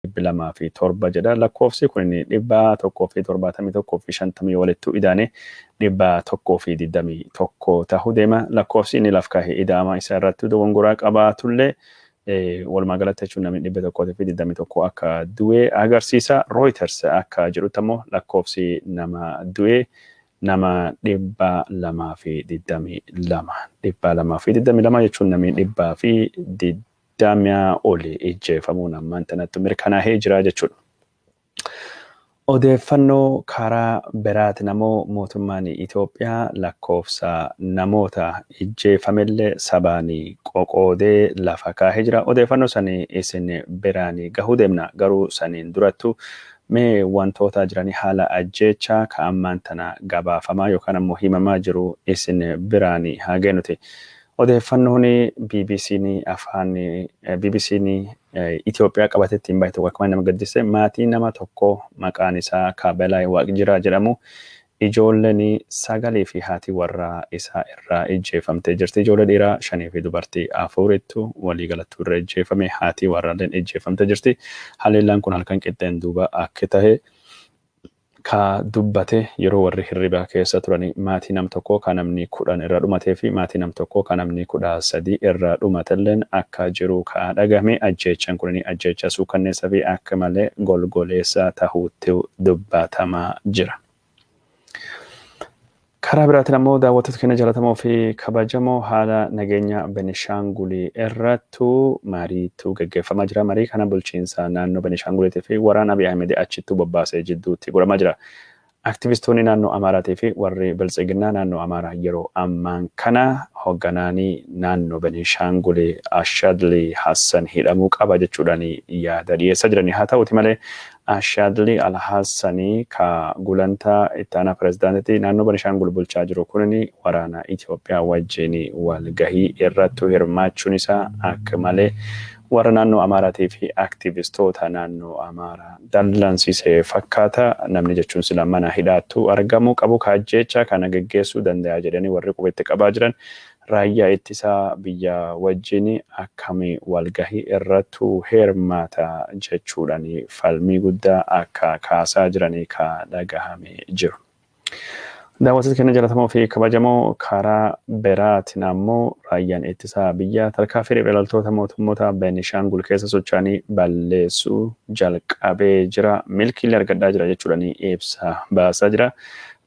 207 jedha. Lakkoofsi kun 171 fi 50 walittu idaane 121 tahuu deema. Lakkoofsi inni laf kaahee idaama isa irratti dogongoraa qabaatullee, walumaa galatti jechuun namni 121 akka du'e agarsiisa. Reuters akka jedhutti ammoo lakkoofsi nama du'e nama 222. 222 jechuun namni 120 oli ijjeefamuun ammaan tanatti mirkanaa'ee jira jechuudha. Odeeffannoo karaa biraatiin ammoo mootummaan Itoophiyaa lakkoofsa namoota ijjeefamellee sabaan qoqoodee lafa kaahee jira. Odeeffannoo sanii isin biraan gahuu deemna. Garuu saniin durattu mee wantoota jiranii haala ajjeechaa ka ammaan tana gabaafamaa yookaan ammoo himamaa jiru isin biraan haa geenuti. Odeeffannoon BBC'n afaan BBC'n Itoophiyaa qabatee ittiin bahe tokko akkuma nama gaddise, maatii nama tokko maqaan isaa Kaabelaa Waaqjiraa jedhamu ijoolleen sagalii fi haati warraa isaa irraa ijjeefamtee jirti. Ijoollee dhiiraa shanii fi dubartii afurittu walii galattuu irra ijjeefame, haati warraalleen ijjeefamtee jirti. Haleellaan kun halkan qixxeen duuba akka tahe ka dubbate, yeroo warri hirribaa keessa turanii maatii nam tokkoo ka namni 10 irra dhumatee fi maatii nam tokkoo ka namni 13 irra dhumatelleen akka jiru ka dhagahame. Ajjeechaan kunini ajjeechaa suukanneessaa fi akka malee golgoleessa tahuutti dubbatamaa jira. Karaa biraatiin ammoo, daawwattoota keenya jaallatamoo fi kabajamoo, haala nageenya Benishaangulii irrattu mariitu geggeeffamaa jira. Marii kana bulchiinsa naannoo Benishaanguliitii fi waraana Abiy Ahmed achittuu bobbaasee jidduutti godhamaa jira. Aktivistoonni naannoo Amaaraatii fi warri Biltsiginnaa naannoo Amaaraa yeroo ammaan kana hoogganaanii naannoo Benishaangulii Ashadli Hassan hidhamuu qaba jechuudhaan yaada dhiyeessaa jirani. Haa ta'uti malee, Ashadli Alhassanii ka gulantaa itti aanaa pirezidaantitti naannoo Benishaangul bulchaa jiru kunini waraana Itoophiyaa wajjin walgahii irrattu hirmaachuun isaa akka malee warra naannoo Amaaraatii fi aktivistoota naannoo Amaaraa dallansiisee fakkaata. Namni jechuun sila mana hidhaattu argamuu qabu kaajjecha kana geggeessuu danda'a jedhanii warri qubetti qabaa jiran raayyaa ittisaa biyya wajjin akkami walgahii irrattu hirmaata jechuudhaan falmii guddaa akka kaasaa jiranii ka dhagahame jiru. Daawwattoota keenya jaallatamoo fi kabajamoo, karaa biraatiin ammoo raayyaan ittisaa biyyaa tarkaanfii riphee loltoota mootummoota Beenishaangul keessa socho'anii balleessuu jalqabee jira. Milkiilee argadhaa jira jechuudhaan ibsa baasaa jira.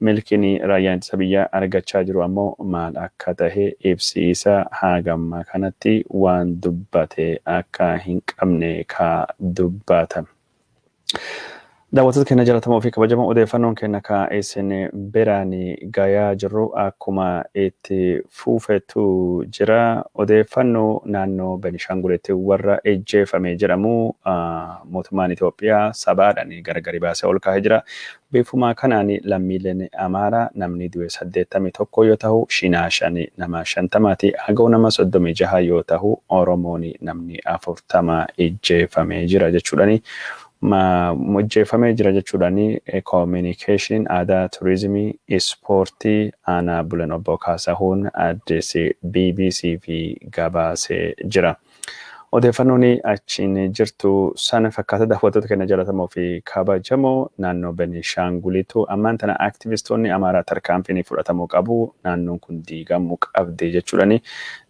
Milkiin raayyaan ittisa biyyaa argachaa jiru ammoo maal akka tahe ibsi isaa hagamma kanatti waan dubbate akka hin qabne ka dubbatame. Daawwattoota keenya jaallatamoo fi kabajamoo, odeeffannoon keenya ka isin biraan gayaa jirru akkuma itti fufetu jira. Odeeffannoo naannoo Benishaangulitti warra ejjeefame jedhamu mootummaan Itoophiyaa sabaadhaan gargari baasee ol kaa'ee jira. Bifuma kanaan lammiileen Amaaraa namni du'e 81 yoo ta'u, Shinaashan nama 50ti. Agoo nama 36 yoo ta'u, Oromoon namni 40 ejjeefamee jira jechuudhaani. Ijjeefamee jira jechuudhaani koominikeeshiniin aadaa, turizimii, ispoortii aanaa Bulan obbo Kaasahuun addeesse BBC fi gabaasee jira. Odeeffannoon achiin jirtu sana fakkaata. Daawwattoota keenya jaallatamoo fi kabajamoo, naannoo Benishaangulitu ammaan tana aktivistoonni Amaaraa tarkaanfiin fudhatamuu qabu, naannoon kun diigamuu qabdi jechuudhaani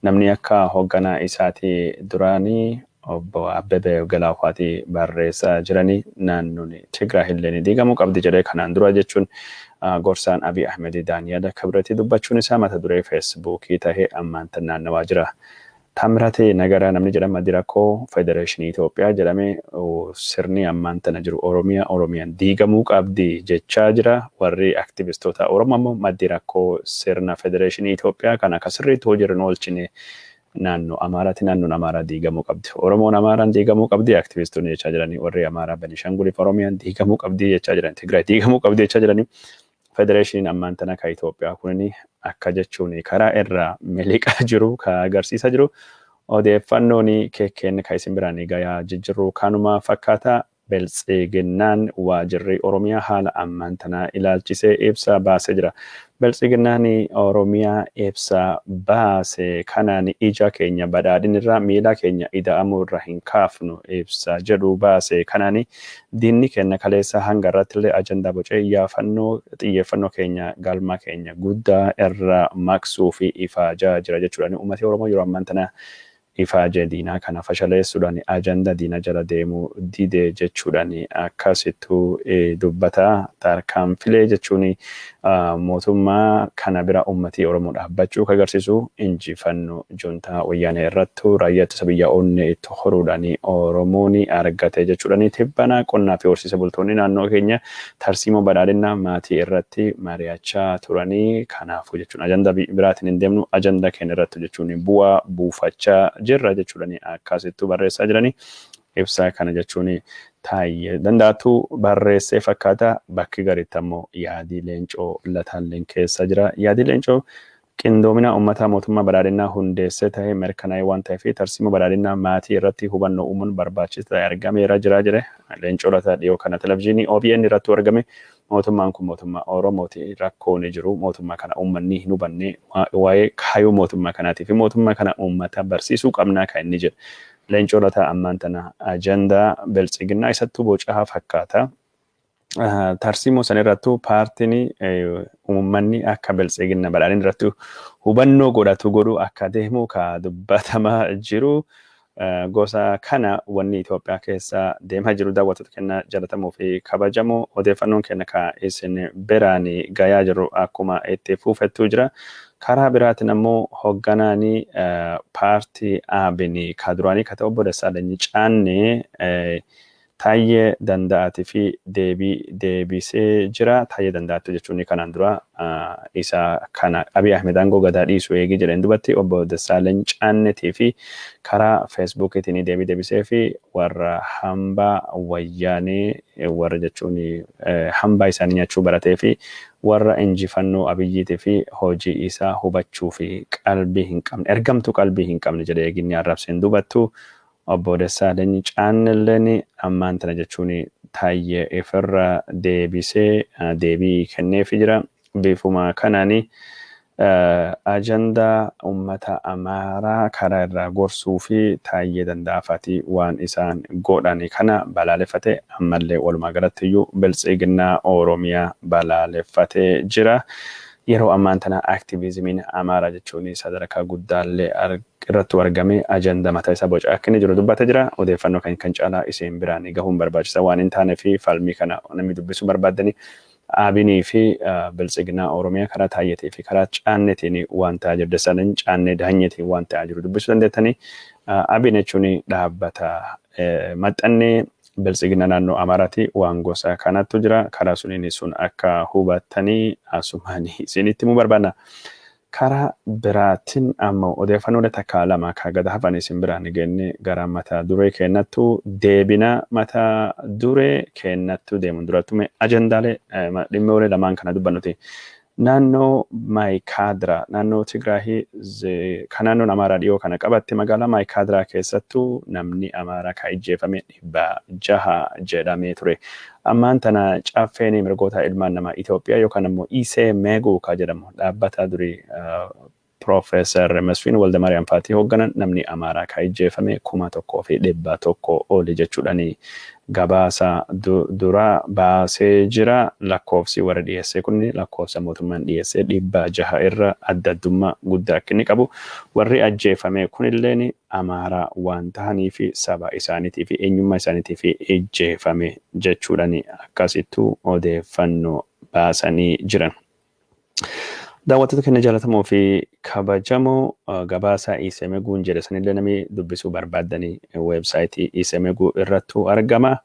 namni akka hoogganaa isaatii duraanii obbo Abbebe Galaafaatii barreessaa jiranii, naannoon Tigraay illee diigamuu qabdi jedhee kanaan dura jechuun gorsaan Abiy Ahmed Daani'el Kibretii dubbachuun isaa mata duree Feesbuukii tahee ammaan tan naannawaa jira. Taammiraatee Nagaraa namni jedhama rakkoo Federeeshinii Itoophiyaa jedhamee sirni ammaan tana jiru Oromiyaa Oromiyaan diigamuu qabdi jechaa jira. Warri aktivistoota Oromoo ammoo maddi rakkoo sirna Federeeshinii Itoophiyaa kana akka sirriitti hojiirra hin oolchine naannoo Amaaraati. Naannoon Amaaraa diigamuu qabdi. Oromoon Amaaraan diigamuu qabdi aktivistoonni jechaa jiranii. Warri Amaaraa Benishanguliif Oromiyaan diigamuu qabdi jechaa jiran. Tigraay diigamuu qabdi jechaa jiranii. Federeeshiniin ammaan tana ka Itoophiyaa kunini akka jechuun karaa irraa miliqaa jiru ka agarsiisaa jiru. Odeeffannoon keekkeen ka isin biraan gayaa jijjiirru kanuma fakkaata. Biltsiginnaan waajirri Oromiyaa haala ammaan tanaa ilaalchisee ibsa baasee jira. Biltsiginnaan Oromiyaa ibsa baase kanaan ija keenya badhaadhinirraa miila keenya ida'amuu irra hin kaafnu ibsa jedhu baase kanaan diinni keenya kaleessa hanga irratti illee ajandaa bocee iyyaafannoo xiyyeeffannoo keenya galma keenya guddaa irra maqsuu fi ifaajaa jira jechuudha. Uummati Oromoo yeroo ammaan tana ifaajee diinaa kana fashaleessuudhaan ajanda diina jala deemuu dide jechuudhaan akkasittuu dubbata. Tarkaanfilee jechuun mootummaa kana bira uummatii Oromoo dhaabbachuu kan agarsiisu injifannoo juntaa wayyaanee irrattu raayyaa ittisa biyyaa onnee itti horuudhaan Oromoon argate jechuudhaan tibbana qonnaa fi horsiise bultoonni naannoo keenya tarsiimoo badhaadhina maatii irratti mari'achaa turanii kanaafuu jechuun ajanda biraatiin hin deemnu ajanda keenya irratti jechuun bu'aa buufachaa jirra jechuudhaan akkasittuu barreessaa jiranii. Ibsa kana jechuun Taayyee Danda'atu barreessee fakkaata. Bakki gariitti ammoo Yaadii Leencoo Lataalleen keessa jira. Yaadii Leencoo qindoomina uummataa mootummaa badhaadhinaa hundeessee ta'ee mirkanaa'ee waan ta'eef tarsiimoo badhaadhinaa maatii irratti hubannoo uumuun barbaachisaa ta'e argameera jira jedhe. Leencoo Lataa dhiyoo kana televizyiinii OBN irratti argame. Mootummaan kun mootummaa Oromooti. Rakkoon jiru mootummaa kana uummanni hin hubanne waa'ee kaayyoo mootummaa kanaatii fi mootummaa kana uummata barsiisuu qabnaa kan inni jedhe. Leencoo Lataa ammaan tana ajandaa Biltsiginnaa isattuu bocaa fakkaata. Tarsiimoo san irrattuu paartiin uummanni akka Biltsiginna badhaadhina irratti hubannoo godhatu godhu akka deemu ka dubbatamaa jiru. Gosa kana wanni Itoophiyaa keessa deemaa jiru daawwattoota keenya jaallatamoo fi kabajamoo odeeffannoon keenya ka isin biraan gayaa jiru akkuma itti fufettuu jira. Karaa biraatiin ammoo hoogganaan paartii ABN ka duraanii ka ta'e obbo Dassaalenyi Caannee Taayyee Danda'aatii fi deebii deebisee jira. Taayyee Danda'aatti jechuun kanaan dura isa kana Abiy Ahmed aangoo gadaa dhiisu eegi jedheen dubatti obbo Dassaaleny Caanneetii fi karaa Feesbuukiitiin deebii deebisee fi warra hambaa wayyaanee warra jechuun hambaa isaanii nyaachuu baratee fi warra injifannoo Abiyyiitii fi hojii isaa hubachuu fi qalbii hin qabne ergamtuu qalbii hin qabne jedhee eeginni arrabseen dubattu Obbo Dassaaleny Caannelleen ammaan tana jechuun Taayyee ifirra deebisee deebii kenneefi jira. Bifuma kanaan ajandaa uummata Amaaraa karaa irraa gorsuu fi Taayyee Danda'aafaati waan isaan godhan kana balaaleffate ammallee walumaa galatti iyyuu Biltsiginnaa Oromiyaa balaaleffatee jira. Yeroo ammaan tana aktiviizimiin Amaaraa jechuun sadarkaa guddaallee irrattuu argame ajanda mataa isaa boca akka inni jiru dubbata jira. Odeeffannoo kan kan caalaa isin biraan gahuun barbaachisa waan hin taane fi falmii kana namni dubbisuu barbaaddani Abinii fi Biltsiginaa Oromiyaa karaa Taayyeetii fi karaa Caanneetiin waan ta'aa jiru Dassaalany Caannee Daanyeetiin waan ta'aa jiru dubbisuu dandeettanii. Abin jechuun dhaabbata maxxannee Biltsiginaa naannoo Amaaraati waan gosa kanattu jira. Karaa suniin sun akka hubattanii asumaan isinitti himuu barbaadna. Karaa biraatin ammoo odeeffannoolee takkaa lama ka gad hafan isin biraan geenne gara mata duree keennattu deebina. Mata duree keennattu deemuun durattu mee ajandaalee dhimmoolee lamaan kana dubbannuti. Naannoo Maayikaadraa naannoo Tigraahii ka naannoon Amaaraa dhiyoo kana qabatte magaalaa Maayikaadraa keessattuu namni Amaaraa ka ijjeefame 600 jedhamee ture. Ammaan tana Caffeen Mirgoota Ilmaan Namaa Itoophiyaa yookaan ammoo ISEMEGU ka jedhamu dhaabbata durii Piroofeesar Masfiin Waldamaariyaam faatii hoogganan namni Amaaraa ka ijjeefame 1100 oli jechuudhaan gabaasa duraa baasee jira. Lakkoofsi warri dhiyeessee kun lakkoofsa mootummaan dhiyeessee 600 irra adda addummaa guddaa akka inni qabu warri ajjeefame kunilleen Amaaraa waan tahaniif saba isaaniitii fi eenyummaa isaaniitiif ijjeefame jechuudhaan akkasittuu odeeffannoo baasanii jiran. Daawwattoota keenya jaallatamoo fi kabajamoo gabaasa Isemeguun jedhe sanillee namni dubbisuu barbaaddanii weebsaayitii Isemeguu irrattuu argama.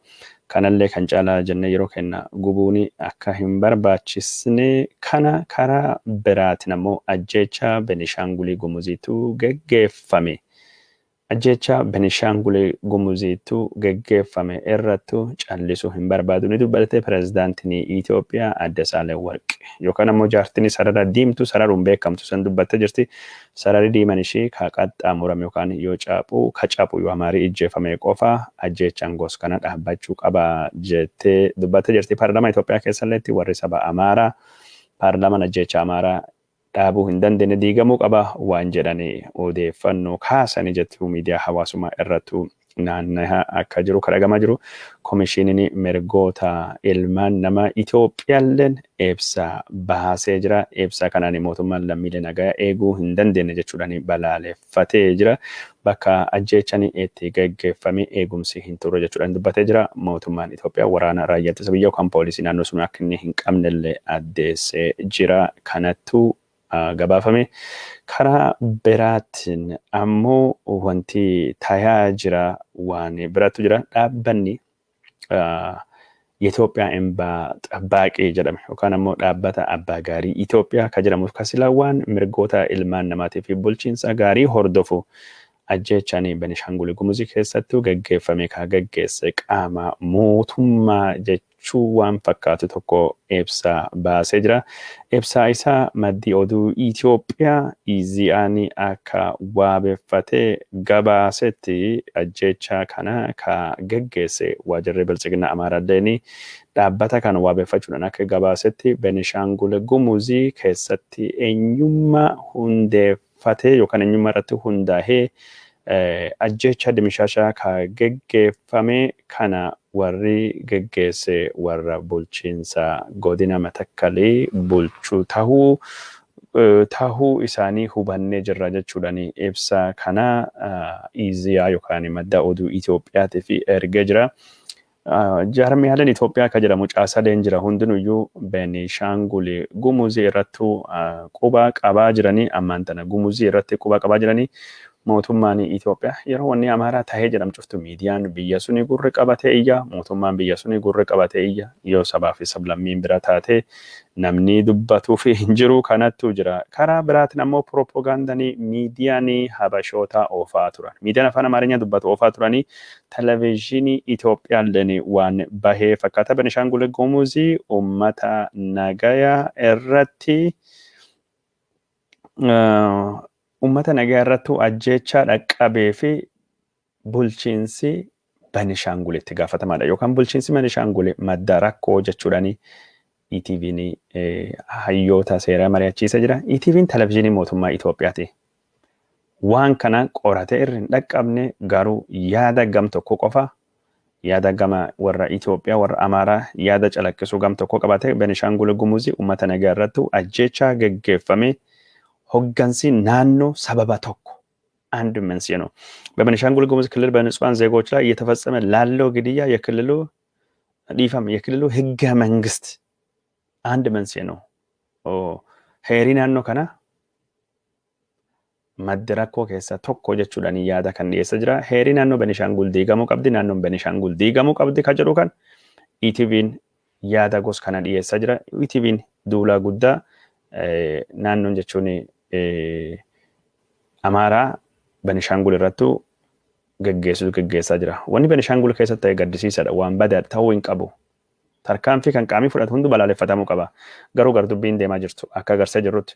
Kanallee kan caalaa jennee yeroo kenna gubuun akka hin barbaachisne kana karaa biraatiin ammoo ajjeechaa Benishaangulii Gumuziitu geggeeffame. Ajjeechaa Benishaangul Gumuziittu geggeeffame irrattu callisuu hin barbaadu ni dubbate pirezidaantiin Itoophiyaa Adde Saalewarq, yookaan ammoo jaartiin sarara diimtuu sararuun beekamtu san dubbattee jirti. Sararri diiman ishii ka qaxxaamurame yookaan yoo caaphu ka caphu yoo Amaarii ijjeefame qofa ajjeechaan gos kana dhaabbachuu qaba jettee dubbattee jirti. Paarlaamaa Itoophiyaa keessalleetti warri saba Amaaraa paarlaamaan ajjeechaa Amaaraa dhaabuu hin dandeenye diigamuu qaba waan jedhanii odeeffannoo kaasanii jettu miidiyaa hawaasummaa irrattu naanna'a akka jiru kan dhagamaa jiru. Komishiiniin mirgoota ilmaan namaa Itoophiyaalleen ibsa baasee jira. Ibsa kanaan mootummaan lammiilee nagaa eeguu hin dandeenye jechuudhaan balaaleffatee jira. Bakka ajjeechaan itti geggeeffame eegumsi hin turre jechuudhaan dubbatee jira. Mootummaan Itoophiyaa waraana raayyaa ittisa biyyaa yookaan poolisii naannoo sun akka inni hin qabnellee addeessee jira. Kanattu gabaafame. Karaa biraatiin ammoo wanti tayaa jira waan biraatu jira. Dhaabbanni የኢትዮጵያ እንባ ጠባቂ jedhame yookaan ammoo dhaabbata abbaa gaarii Itoophiyaa ka jedhamu ka silaa waan mirgoota ilmaan namaatii fi bulchiinsa gaarii hordofu ajjeechaan Benishaangul Gumuzii keessattuu geggeeffame ka geggeesse qaama mootummaa jechuu waan fakkaatu tokko ibsa baasee jira. Ibsa isaa maddii oduu Itoophiyaa Izi'aan akka waabeffatee gabaasetti ajjeechaa kana ka geggeesse waajjirri Biltsiginnaa Amaaraalleen dhaabbata kana waabeffachuudhaan akka gabaasetti Benishaangul Gumuzii keessatti eenyummaa hundeeffatee yookaan eenyummaa irratti hundaa'ee ajjeecha dimishaashaa ka geggeeffame kana warri geggeesse warra bulchiinsa godina Matakkalii bulchuu tahuu isaanii hubannee jirra jechuudhaan ibsa kana Iziyaa yookaan madda oduu Itoophiyaatiif ergee jira. Jaarmiyaaleen Itoophiyaa akka jedhamu caasaleen jira hundinuyyuu Benishaangul Gumuzii irrattuu quba qabaa jiranii, ammaan tana Gumuzii irratti quba qabaa jiranii. Mootummaan Itoophiyaa yeroo wanni Amaaraa tahee jedhamu cuftu miidiyaan biyya suni gurri qabatee iyya, mootummaan biyya suni gurri qabatee iyya. Yoo sabaa fi sablammiin bira taate namni dubbatuuf hin jiru, kanattu jira. Karaa biraatiin ammoo piroopagaandanii miidiyaan Habashootaa oofaa turan. Miidiyaan afaan Amaarinyaa dubbatu oofaa turanii televezyiinii Itoophiyaalleen waan bahee fakkaata. Benishaangul Gumuzii uummata nagaya irratti ajjeechaa dhaqqabee fi bulchiinsi Benishaangul itti gaafatamaadha. Yookaan bulchiinsi Benishaangul madda rakkoo jechuudhaan ETV'n hayyoota seeraa mari'achiisa jira. ETV'n televezyiinii mootummaa Itoophiyaati. Waan kana qoratee irra hin dhaqqabne, garuu yaada gam tokko qofa, yaada gama warra Itoophiyaa, warra Amaaraa, yaada calaqqisuu gam tokko qabate Benishaangul Gumuzii uummata nagaa irratti ajjeechaa geggeeffame hoggansi naannoo sababa tokko አንድ መንስኤ ነው። በቤኒሻንጉል ጉሙዝ ክልል በንጹሃን ዜጎች ላይ እየተፈጸመ ላለው ግድያ የክልሉ ዲፈም የክልሉ ህገ መንግስት አንድ መንስኤ ነው። Heerri naannoo kana madda rakkoo keessaa tokko jechuudhaan yaada kan dhiyeessa jira. Heerri naannoo Benishaangul diigamuu qabdi, naannoon Benishaangul diigamuu qabdi ka jedhu kan ETV'n yaada gos kana dhiyeessaa jira. ETV'n duulaa guddaa naannoon jechuun Amaaraa Benishaangul irrattuu geggeessutu geggeessaa jira. Wanni Benishaangul keessatti ta'e gaddisiisaadha. Waan badaa ta'uu hin qabu. Tarkaanfii kan qaamii fudhatu hundi balaaleffatamuu qaba. Garuu gardubbiin deemaa jirtu akka agarsiisaa jirrutti.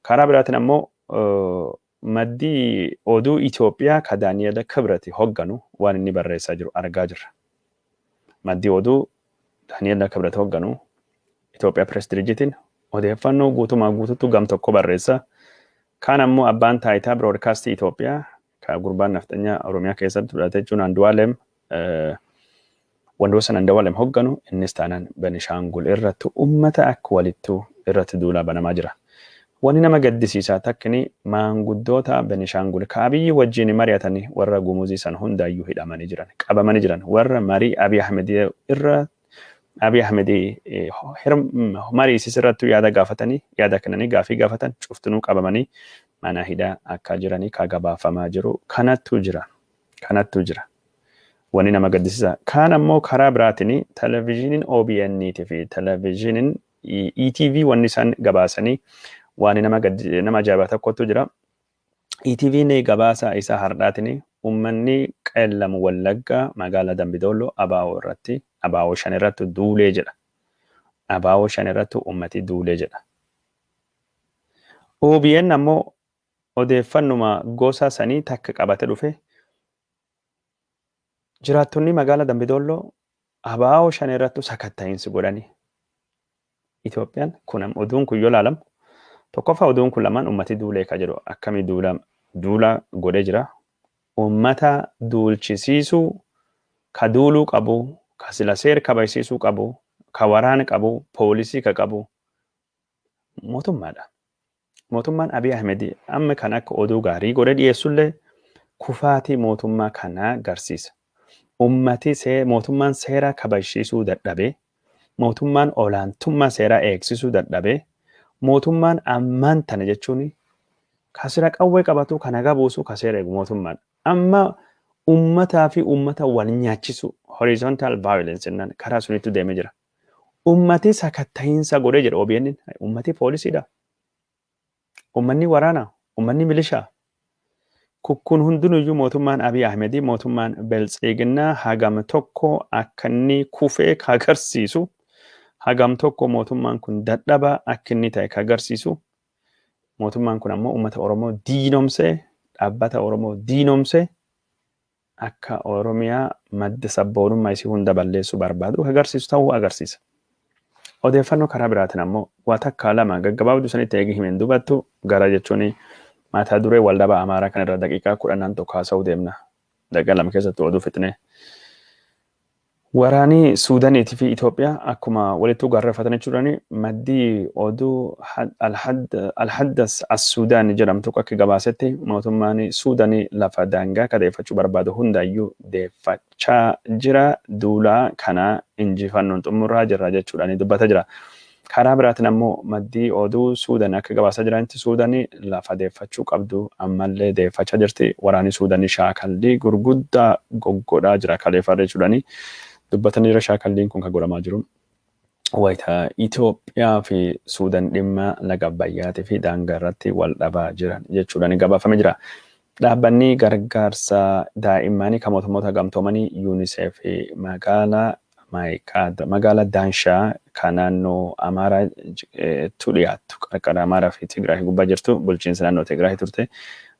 Karaa biraatiin ammoo maddii oduu Itoophiyaa ka Daani'el Kibrati hogganu waan inni barreessaa jiru argaa jirra. Maddii oduu Daani'el Kibrati hogganu Itoophiyaa Pirees Dirjitiin odeeffannoo guutumaa guututti gam tokko barreessa. Kaan ammoo abbaan taayitaa biroodkaastii Itoophiyaa ka gurbaan nafxanyaa Oromiyaa keessatti fudhate jechuun Andu'aalem Wandosan Andu'aalem hogganu innis taanaan Benishaangul irratti uummata akka walittuu irratti duulaa banamaa jira. Wanni nama gaddisiisaa takkini maanguddoota Benishaangul ka Abiyyi wajjin mari'atanii warra Gumuzii san hundaayyuu hidhamanii jiran, qabamanii jiran, warra marii Abiy Ahmed irra Abiy Ahmed mariisis irratti yaada gaafatanii, yaada kennanii, gaafii gaafatan cuftinuu qabamanii mana hidhaa akka jiranii ka gabaafamaa jiru kanattu jira. Kanattu jira. Wanni nama gaddisiisa. Kaan ammoo karaa biraatiin televezyiiniin OBN fi televezyiiniin ETV wanni isaan gabaasanii waan nama ajaa'ibaa tokkotu jira. ETV'n gabaasa isaa hardhaatiin Uummanni Qeellam Wallaggaa magaalaa Dambidolloo ABO irratti, ABO 5 irratti duulee jedha. ABO 5 irratti uummati duulee jedha. OBN ammoo odeeffannuma gosa sanii takka qabate dhufe, jiraattonni magaalaa Dambidolloo ABO 5 irratti sakatta'iinsi godhanii. Itoophiyaan kun oduun kun yoo ilaalamu, tokkoffaa oduun kun lamaan uummati duulee ka jedhu akkamii duula duula godhee jira. Uummata duulchisiisuu ka duuluu qabu, ka sila seera kabajsiisuu qabu, ka waraana qabu, poolisii ka qabu mootummaadha. Mootummaan Abiy Ahmed amma kan akka oduu gaarii godhee dhiyeessullee kufaatii mootummaa kanaa garsiisa. Ummati mootummaan seera kabajsiisuu dadhabee, mootummaan olaantummaa seeraa eegsisuu dadhabee, mootummaan ammaan tana jechuun ka sira qawwee qabatu, ka nagaa buusu, ka seera eegu mootummaadha. Amma ummataa fi ummata wal nyaachisu, horizontal violence jennaan, karaa sunitti deemee jira. Ummati sakatta'iinsa godhee jedha OBN. Ummati poolisiidha. Ummanni waraana, ummanni milishaa. Kun hundinuyyuu mootummaan Abiy Ahmed, mootummaan Beltsiginnaa hagam tokko akka inni kufee ka agarsiisu, hagam tokko mootummaan kun dadhabaa akka inni ta'e ka agarsiisu, mootummaan kun ammoo uummata Oromoo diinomsee, dhaabbata Oromoo diinomsee, akka Oromiyaa madda sabboonummaa isii hunda balleessuu barbaadu agarsiisu ta'uu agarsiisa. Odeeffannoo karaa biraatiin ammoo waa takka lama gaggabaabduu sanitti eegi himeen dubattu gara jechuun mata duree waldhabaa Amaaraa kan irra daqiiqaa 10 tokko haasa'uu deemna. Daqiiqaa 2 keessatti oduu fixnee. Waraanii Suudaniitii fi Itoophiyaa akkuma walittuu gaarreeffatan jechuudhaan maddii oduu Alhaddas As-Suudaan jedhamtu akka gabaasetti, mootummaan Suudanii lafa daangaa kadeeffachuu barbaadu hundaayyuu deeffachaa jira. Duulaa kana injifannoon xumuraa jirra jechuudhaan dubbata jira. Karaa biraatiin ammoo maddii oduu Suudaan akka gabaasaa jiranitti, Suudanii lafa deeffachuu qabdu ammallee deeffachaa jirti. Waraanni Suudanii shaakallii gurguddaa goggodhaa jira kaleeffarra jechuudhaan dubbatanii jira. Shaakalliin kun kan godhamaa jiru wayita Itoophiyaa fi Suudaan dhimma laga Abbayyaatii fi daangaa irratti wal dhabaa jiran jechuudhaan gabaafamee jira. Dhaabbanni gargaarsa daa'immanii kan mootummoota gamtoomanii UNICEF magaalaa magaalaa Daanshaa kan naannoo Amaaraatti dhiyaattu, qarqara Amaaraa fi Tigraay gubbaa jirtu, bulchiinsa naannoo Tigraay turte,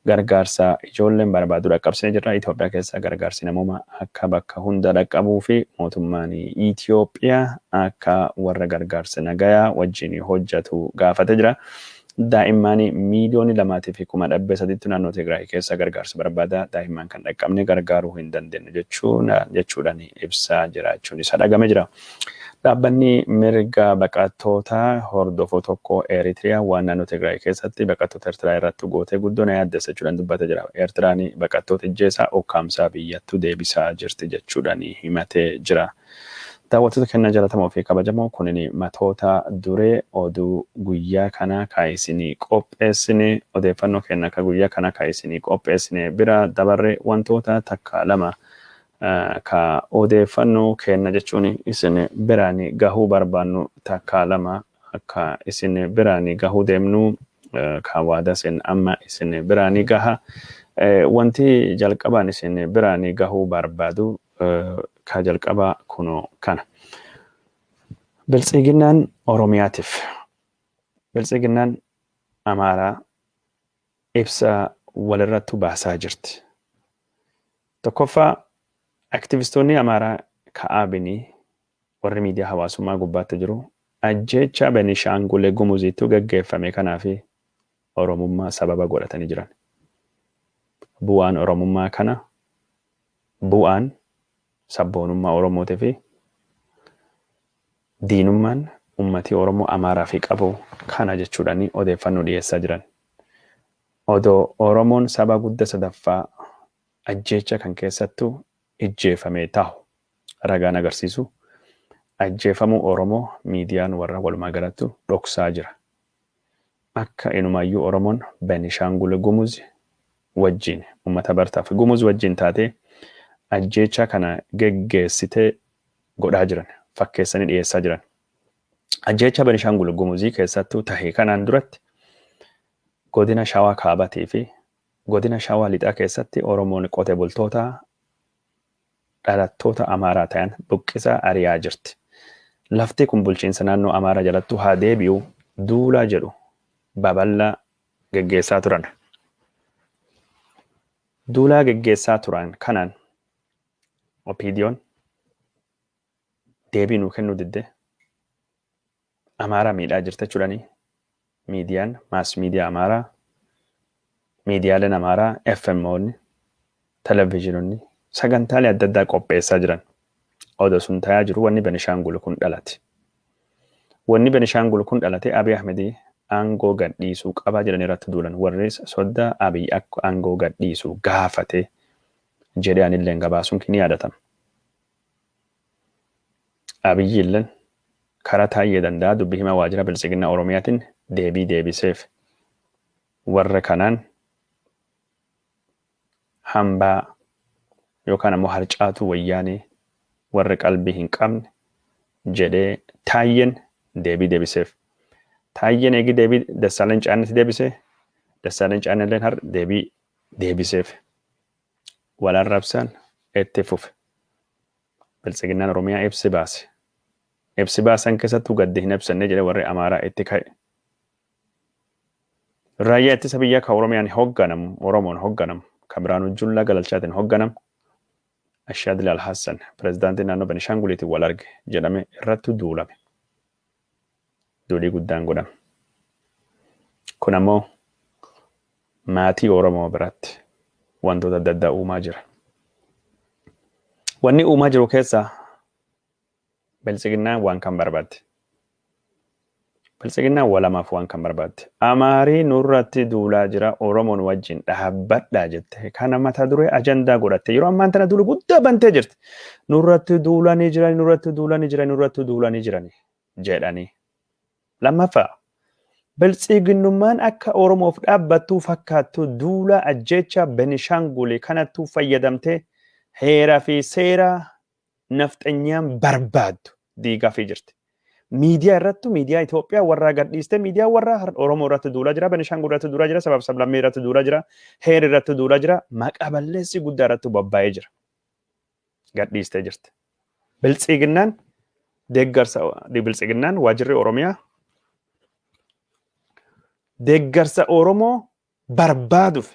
gargaarsa ijoolleen barbaadu dhaqqabsine jirra. Itoophiyaa keessa gargaarsi namoomaa akka bakka hunda dhaqqabuu fi mootummaan Itoophiyaa akka warra gargaarsa nagayaa wajjin hojjetu gaafate jira. Daa'imman 2,300,000tti naannoo Tigraay keessa gargaarsa barbaada. Daa'imman kan dhaqqabne gargaaruu hin dandeenyu jechuudhaan ibsaa jiraachuun isa dhagame jira. Dhaabbanni mirga baqattoota hordofu tokko Eritiriyaa waan naannoo Tigraay keessatti baqattoota Eertiraa irratti gootee guddoo na yaaddessa jechuudhaan dubbatee jira. Eertiraan baqattoota ijjeesaa ukkaamsaa biyyattuu deebisaa jirti jechuudhaan himatee jira. Daawwattoota keenya jaallatamoo fi kabajamoo, kunin matoota duree oduu guyyaa kanaa ka isinii qopheessine. Odeeffannoo keenya ka guyyaa kanaa ka isinii qopheessine bira dabarre wantoota takka lama ka odeeffannoo keenya jechuun isin biraan gahuu barbaannu takka lama akka isin biraan gahuu deemnu ka waada isin amma isin biraan gaha. Wanti jalqabaan isin biraan gahuu barbaadu ka jalqabaa kunoo kana. Biltsiginnaan Oromiyaatiif, Biltsiginnaan Amaaraa ibsa walirratti baasaa jirti. Tokkoffaa, aktivistoonni Amaaraa ka'aabinii warri miidiyaa hawaasummaa gubbaatti jiru ajjeecha Benishaangul Gumuziitti gaggeeffame kanaa fi Oromummaa sababa godhatanii jiran. Bu'aan Oromummaa kana, bu'aan sabboonummaa Oromootii fi diinummaan uummatii Oromoo Amaaraa fi qabu kana jechuudhaan odeeffannoo dhiyeessaa jiran. Odoo Oromoon saba guddaa sadaffaa ajjeecha kan keessattuu ijjeefamee taa'u ragaan agarsiisu, ajjeefamuu Oromoo miidiyaan warra walumaa galattu dhoksaa jira. Akka inumaayyuu Oromoon Benishaangul Gumuz wajjin, uummata Bartaa fi Gumuz wajjin taatee ajjeechaa kana geggeessitee godhaa jiran, fakkeessanii dhiyeessaa jiran. Ajjeechaa Benishaangul Gumuzii keessattuu tahe kanaan duratti godina Shawaa Kaabatii fi Godina Shawaa Lixaa keessatti Oromoon qote bultoota dhalattoota Amaaraa ta'an buqqisaa ari'aa jirti. Lafti kun bulchiinsa naannoo Amaaraa jalattuu haa deebi'u duulaa jedhu babal'aa geggeessaa turan. Duulaa geggeessaa turan kanaan OPDOn deebii nuu kennuu didde, Amaaraa miidhaa jirta jechuudhani miidiyaan mass media Amaaraa, miidiyaaleen Amaaraa, FMOonni, televezyiinonni sagantaalee adda addaa qopheessaa jiran. Odoo sun tayaa jiru wanni Benishaangul kun dhalate. Wanni Benishaangul kun dhalate Abiy Ahmedii aangoo gadhiisuu qabaa jedhanii irratti duulan. Warri soddaa Abiy akka aangoo gadhiisuu gaafate jedhee anilleen gabaasuun ni yaadatama. Abiyyi illeen karaa Taayyee Danda'aa, dubbi himaa waajjira Biltsiginnaa Oromiyaatiin, deebii deebiseef. Warra kanaan hambaa yookaan ammoo harcaatuu Wayyaanee, warra qalbii hin qabne jedhee Taayyeen deebii deebiseef. Taayyeen eegi deebii Dassaalany Caannetti deebise, Dassaalany Caannelleen har deebii deebiseef. Wal arrabsaan itti fufe. Biltsiginnaan Oromiyaa ibsi baase. Ibsi baasan keessattuu gaddi hin ibsanne jedhe warri Amaaraa itti ka'e. Raayyaa ittisa biyyaa ka Oromiyaan hoogganamu, Oromoon hoogganamu, ka Biraanuu Jullaa Galalchaatiin hoogganamu, Ashaadil Alhassan, pirezidaantii naannoo Benishaanguliitiin wal arge jedhame irratti duulame. Duulii guddaan godhame. Kun ammoo maatii Oromoo biratti wantoota adda addaa uumaa jira. Wanni uumaa jiru keessaa Biltsiginnaan waan kan barbaadde. Biltsiginnaan walamaaf waan kan barbaadde. Amaarii nurratti duulaa jira, Oromoon wajjin dhaabbadhaa jette. Kana mata duree ajandaa godhatte. Yeroo ammaan tana duula guddaa bantee jirti. Nurratti duulanii jirani, nurratti duulanii jirani, nurratti duulanii jirani jedhanii. Lammaffaa, Biltsiginnummaan akka Oromoof dhaabbattuu fakkaattu duula ajjeechaa Benishaanguli kanattuu fayyadamtee heeraa fi seera nafxanyaan barbaaddu diigaafii jirti. Miidiyaa irrattu, miidiyaa Itoophiyaa warraa gadhiistee, miidiyaa warraa Oromoo irratti duulaa jira, Benishaangul irratti duulaa jira, sabaaf sablammii irratti duulaa jira, heera irratti duulaa jira, maqaa balleessii guddaa irratti bobba'ee jira. Gadhiistee jirti. Biltsiginnaan deeggarsa, Biltsiginnaan waajjirri Oromiyaa deeggarsa Oromoo barbaaduuf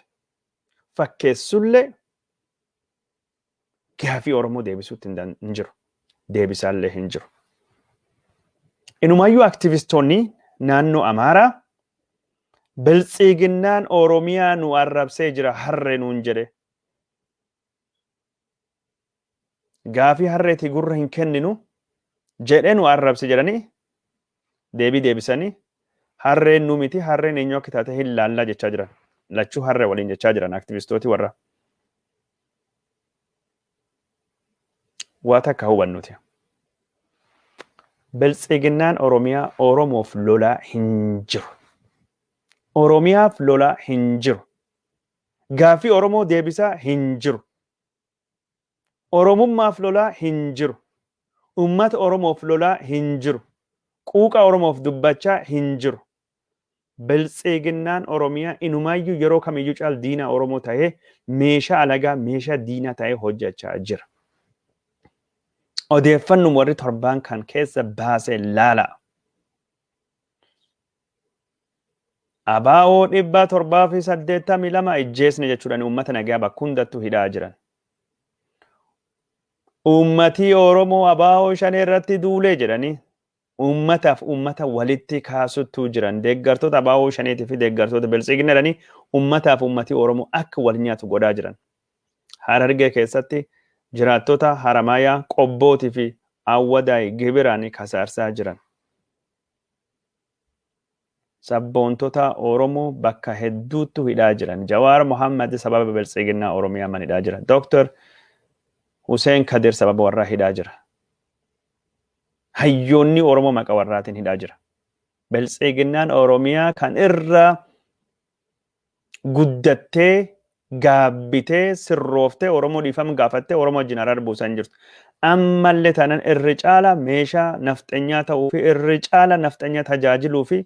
fakkeessullee gaafii Oromoo deebisuutti hin jiru. Deebisaallee hin jiru. Inumaayyuu aktivistoonni naannoo Amaaraa Biltsiginnaan Oromiyaa nu arrabsee jira, harree nuun jedhe. Gaafii harreetii gurra hin kenninu jedhee nu arrabse jedhanii deebii deebisanii, harreen nu miti, harreen eenyu akka taate hin laallaa jechaa jiran. Lachuu harree waliin jechaa jiran aktivistooti warra. Waa takka hubannuti. Biltsiginnaan Oromiyaa Oromoof lolaa hin jiru. Oromiyaaf lolaa hin jiru. Gaaffii Oromoo deebisaa hin jiru. Oromummaaf lolaa hin jiru. Uummata Oromoof lolaa hin jiru. Quuqa Oromoof dubbachaa hin jiru. Biltsiginnaan Oromiyaa inumaayyuu yeroo kamiyyuu caal diinaa Oromoo ta'ee, meeshaa alagaa, meeshaa diinaa ta'ee hojjechaa jira. Odeeffannoo warri torbaan kan keessa baasee laala. Abaa'oo 782 ijjeesne jechuudhaan uummata nagaa bakka hundattuu hidhaa jiran. Uummatii Oromoo Abaa'oo shanee irratti duulee jedhanii uummataaf uummata walitti kaasuttuu jiran. Deeggartoota Abaa'oo shaneetii fi deeggartoota Biltsiginna jedhanii uummataaf uummatii Oromoo akka wal nyaatu godhaa jiran. Harargee keessatti jiraattota Haramaayaa, Qobbootii fi Awwadaay gibiraan kasaarsaa jiran. Sabboontota Oromoo bakka hedduuttu hidhaa jiran. Jawaar Mohammad sababa Biltsiginnaa Oromiyaa man hidhaa jira. Dr. Hussein Kadir sababa warraa hidhaa jira. Hayyoonni Oromoo maqa warraatiin hidhaa jira. Biltsiginnaan Oromiyaa kan irra guddattee, gaabbitee, sirrooftee, Oromoo dhiifama gaafattee Oromoo wajjin araara buusaa hin jirtu. Ammallee taanaan irri caala meeshaa nafxanyaa ta'uu fi irri caala nafxanyaa tajaajiluu fi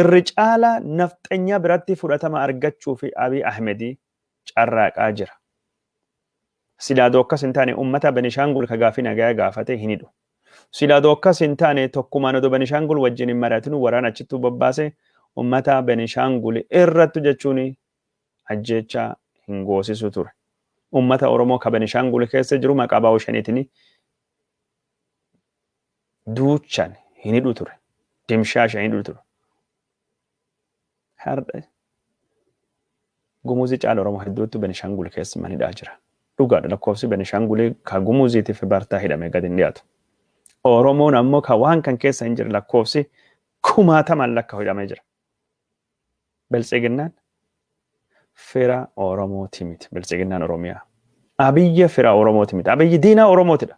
Irri caalaa nafxanyaa biratti fudhatama argachuu fi Abiy Ahmedii carraaqaa jira. Silaadoo akkas hin taane uummata Benishaangul ka gaafii nagayaa gaafate hin hidhu. Silaadoo akkas hin taane tokkumaan odoo Benishaangul wajjin hin mari'atinu waraana achittuu bobbaase uummata Benishaangul irrattu jechuun ajjeechaa hin goosisu ture. Uummata Oromoo ka Benishaangul keessa jiru maqaa ABO shaniitiin duuchan hin hidhu ture. Dimshaasha hin hidhu ture. Har'a Gumuzii caala Oromoo hedduutu Benishangul keessa mana hidhaa jira. Dhugaadha, lakkoofsi Benishangulii ka Gumuziitiif Bartaa hidhame gadi hin dhiyaatu. Oromoon ammoo ka waan kan keessa hin jirre lakkoofsi kumaatamaan lakkaa'u hidhamee jira. Biltsiginnaan fira Oromooti miti. Biltsiginnaan Oromiyaa. Abiyya fira Oromooti miti. Abiyyi diinaa Oromootidha.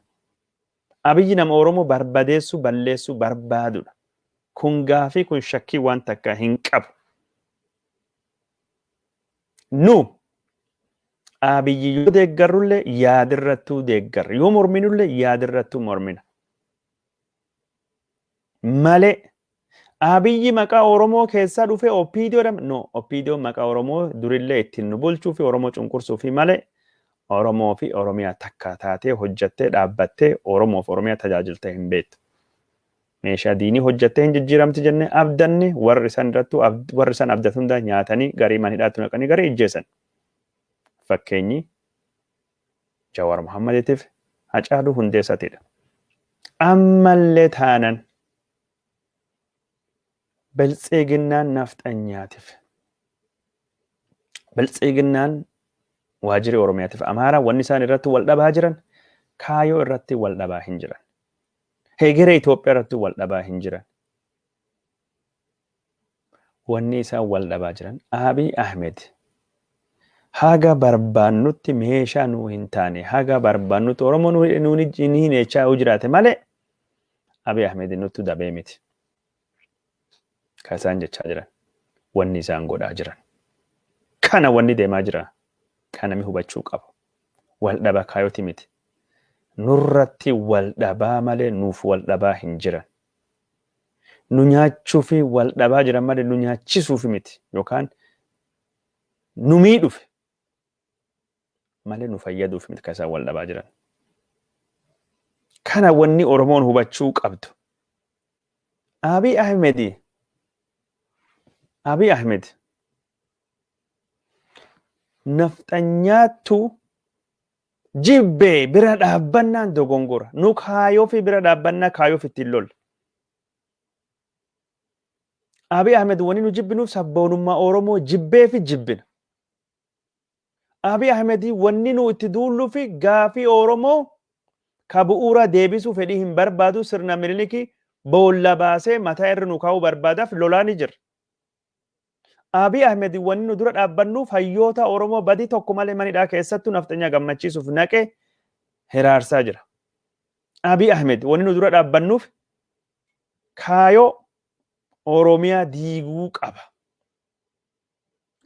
Abiyyi nama Oromoo barbadeessuu balleessuu barbaadudha. Kun gaafii, kun shakkii waan takka hin qabu. Nu Abiyyi yoo deeggarrullee yaadirrattuu deeggarra. Yoo morminullee yaadirrattuu mormina. Malee Abiyyi maqaa Oromoo keessaa dhufee OPDO jedhama. No, OPDO maqaa Oromoo durillee ittiin nu bulchuu fi Oromoo cunqursuu fi malee Oromoo fi Oromiyaa takka taatee hojjattee dhaabbattee Oromoo fi Oromiyaa tajaajiltee hin beektu. Meeshaa diinii hojjattee hin jijjiiramti jennee abdanne, warri isaan irrattuu warri isaan abdatu hunda nyaatanii, garii mana hidhaatti naqanii, garii ijjeessan. Fakkeenyi Jawaar Muhammadiitiif Hacaaluu Hundeessaatiidha. Ammallee taanan Biltsiginnaan nafxanyaatiif, Biltsiginnaan waajjirri Oromiyaatiif Amaaraa wanni isaan irratti wal dhabaa jiran kaayoo irratti wal dhabaa hin jiran. Hegeree Itoophiyaa irratti wal dhabaa hin jiran. Wanni isaan wal dhabaa jiran Abiy Ahmed haga barbaannutti meeshaa nuu hin taane, haga barbaannutti Oromoo nuu hin hineechaa yoo jiraate malee Abiy Ahmed nuttu dabee miti. Kan isaan jechaa jiran, wanni isaan godhaa jiran. Kana wanni deemaa jira. Kan namni hubachuu qabu. Wal dhaba kaayoti miti. Nurratti wal dhabaa malee nuuf wal dhabaa hin jiran. Nu nyaachuufi wal dhabaa jiran malee nu nyaachisuufi miti, yookaan nu miidhufi malee nu fayyaduuf miti kan isaan wal dhabaa jiran. Kana wanni Oromoon hubachuu qabdu. Abiy Ahmed nafxanyaattu jibbee bira dhaabbannaan dogongora. Nu kaayoo fi bira dhaabbannaa kaayoof ittiin lolla. Abiy Ahmed wani nu jibbinuuf sabboonummaa Oromoo jibbee fi jibbina. Abiy Ahmed wanni nu itti duulluu fi gaafii Oromoo ka bu'uura deebisuu fedhii hin barbaadu, sirna Minilikii boolla baasee mataa irra nu kaa'uu barbaadaaf lolaa ni jira. Abiy Ahmed wanni nu dura dhaabbannuuf hayyoota Oromoo badii tokko malee manidhaa keessattuu nafxanyaa gammachiisuuf naqee hiraarsaa jira. Abiy Ahmed wanni nu dura dhaabbannuuf kaayoo Oromiyaa diiguu qaba.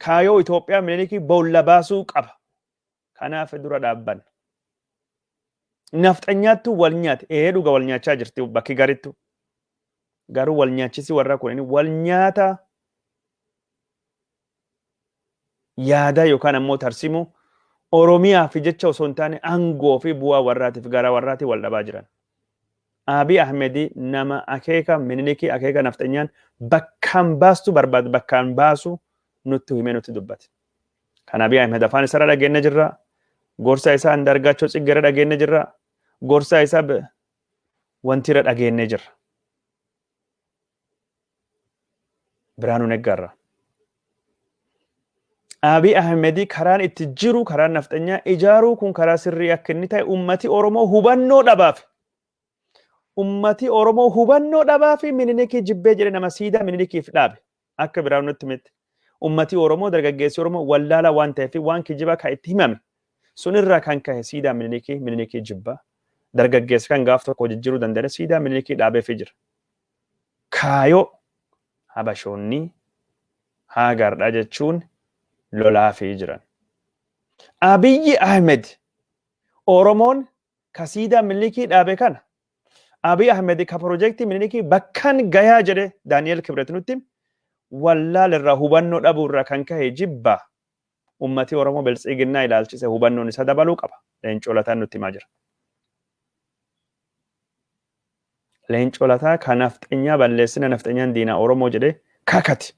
Kaayoo Itoophiyaa Minilikii boolla baasuu qaba. Kanaaf dura dhaabbanna. Nafxanyaattu wal nyaate. Ee, dhuga, wal nyaachaa jirti bakki garittu. Garuu wal nyaachisi warra kun wal nyaata yaadaa yookaan ammoo tarsimoo Oromiyaa fi jecha osoo hin taane aangoo fi bu'aa warraatiif gara warraatiif wal dhabaa jiran. Abiy Ahmed nama akeeka Minilikii, akeeka nafxanyaan bakkaan baastu barbaadu bakkaan baasu nutti himee nutti dubbate. Kan Abiy Ahmed afaan isaarra dhageenya jirra. Gorsa isaa Andargaachoo Tsiggeerra dhageenya jirra. Gorsa isaa wanti irra dhageenya jirra. Biraanuu Neggaarra. Abiy Ahmed karaan itti jiru, karaan nafxanyaa ijaaruu kun karaa sirrii akka inni ta'e ummati Oromoo hubannoo dhabaaf. Ummati Oromoo hubannoo dhabaa fi Minilikii jibbee jedhe nama siidaa Minilikiif dhaabe. Akka Biraanuu nutti himetti. Ummati Oromoo, dargaggeessi Oromoo wallaalaa waan ta'eef waan kijibaa kan itti himame sunirraa kan ka'e siidaa Minilikii jibbaa. Dargaggeessi kan gaaf tokko jijjiiruu danda'e siidaa Minilikii dhaabeefii jira. Kaayoo Habashoonni haagardha jechuun lolaafii jiran. Abiyyi Ahmed Oromoon ka siidaa Minilikii dhaabe kana, Abiy Ahmed ka piroojeektii Minilikii bakkaan gayaa jedhe Daani'el Kibret nutti hime. Wallaal irraa, hubannoo dhabuu irraa kan ka'e jibba ummati Oromoo biltsiginnaa ilaalchise hubannoon isa dabaluu qaba. Leencoo Lataan nutti himaa jira. Leencoo Lataa ka nafxenyaa balleessina, nafxenyaan diinaa Oromoo jedhee kakati.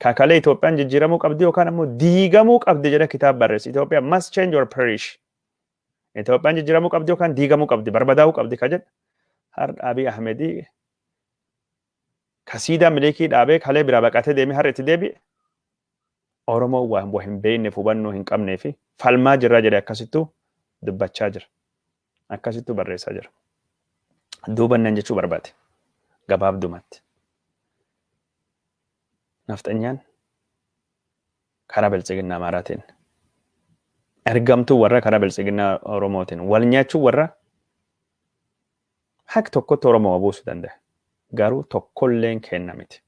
Kakalee Itoophiyaan jijjiiramuu qabdi yookaan ammoo diigamuu qabdi jedhee kitaaba barreesse. Ethiopia must change or perish. Itoophiyaan jijjiiramuu qabdi yookaan diigamuu qabdi, barbadaa'uu qabdi ka jedhe. Har'a Abiy Ahmedii ka siidaa Minilikii dhaabee kalee biraa baqatee deemee har'a itti deebi'e. Oromoo waan waa hin beekneef, hubannoo hin qabnee fi falmaa jirra jedhe akkasittuu dubbachaa jira. Akkasittuu barreessaa jira. Duuba nan jechuu barbaade. Gabaabdumatti. Nafxanyaan karaa biltsiginnaa Amaaraatiin, ergamtuu warra karaa biltsiginnaa Oromootiin wal nyaachuu warra haq tokkotti Oromoo buusuu danda'a. Garuu tokkolleen kenna miti.